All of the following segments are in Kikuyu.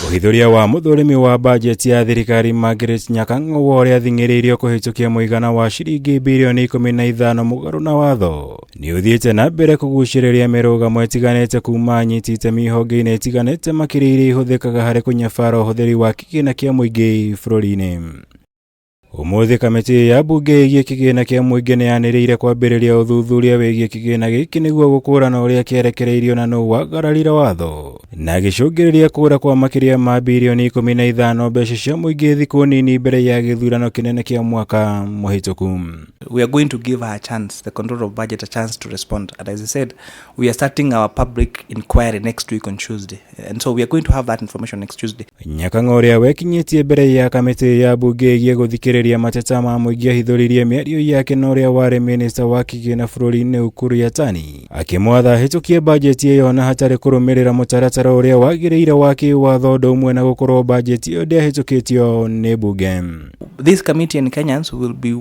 Ũhithũria wa mũthũrimi wa bajeti ya thirikari Margaret Nyakang'o wa ũrĩa athing'ĩrĩirio kũhĩtũkia mũigana wa ciringi birioni 15 mũgarũ na watho nĩ ũthiĩte na mbere kũgucĩrĩria mĩrũgamo ĩtiganĩte kuma anyiti itemi honge-inĩ itiganĩte, makĩria iria ihũthĩkaga harĩ kũnyabara ũhũthĩri wa kĩgĩna kĩa mũingĩ bũrũri-inĩ. Ũmũthĩ kamĩtĩ ya mbunge ĩgiĩ kĩgĩna kĩa mũingĩ nĩ yanĩrĩire kwambĩrĩria ũthuthuria wĩgiĩ kĩgĩna gĩkĩ nĩguo gũkũrana ũrĩa kĩarekereirio na nũ wagararire watho na gĩcũngĩrĩria kũra kwa makĩria ma birioni 15 mbeca cia mũingĩ thikũ nini mbere ya gĩthurano kĩnene kĩa mwaka mũhĩtũku. We are going to give her a chance, the Controller of Budget, a chance to respond. And as I said, we are starting our public inquiry next week on Tuesday. And so we are going to have that information next Tuesday. Nyakang'o ũrĩa wekinyĩtie mbere ya kamĩtĩ ya mbunge ĩgiĩ gũthikĩrĩria mateta ma mũingĩ ahithũririe mĩario yake na ũrĩa warĩ minista wa kĩgĩna bũrũri-inĩ Ukur Yatani akĩmwatha ahĩtũkie bajeti ĩyo na hatarĩ kũrũmĩrĩra mũtaratara ũrĩa wagĩrĩire wa kĩwatho, ũndũ ũmwe na gũkorwo bajeti ĩyo ndĩahĩtũkĩtio nĩ mbunge. This committee and Kenyans will be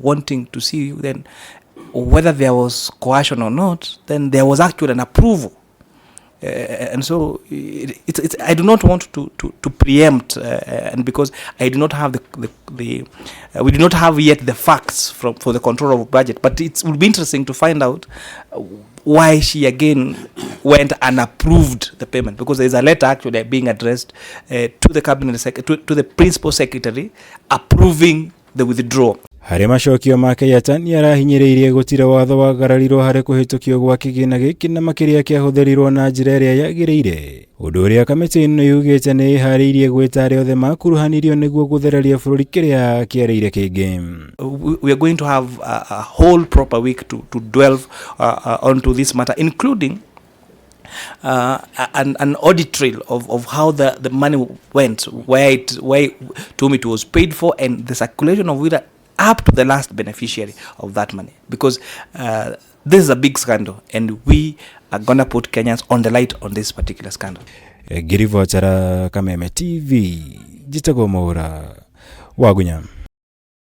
wanting to see then whether there was coercion or not, then there was actually an approval. And so I do not want to preempt, and because I do not have the we do not have yet the facts for the Controller of Budget, but it will be interesting to find out why she again went and approved the payment, because there is a letter actually being addressed to the cabinet to the principal secretary approving the withdrawal. Harĩ macokio make, Yatani arahinyĩrĩirie gũtirĩ watho wagararirwo harĩ kũhĩtũkio gwa kĩgĩna gĩkĩ na makĩria kĩahũthĩrirwo na njĩra ĩrĩa yagĩrĩire, ũndũ ũrĩa kamĩtĩ ĩno yugĩte nĩ ĩharĩirie gwĩta arĩa othe makuruhanirio nĩguo gũthereria bũrũri kĩrĩa kĩarĩire kĩngĩ. We are going to have a whole proper week to delve onto this matter, including an audit trail of how the money went, where to whom it was paid for, and the circulation of it up to the last beneficiary of that money. Because this is a big scandal, and we are gonna put Kenyans on the light on this particular scandal. Ngĩribotera Kameme TV, njĩtagwo Mwaura Wagunya.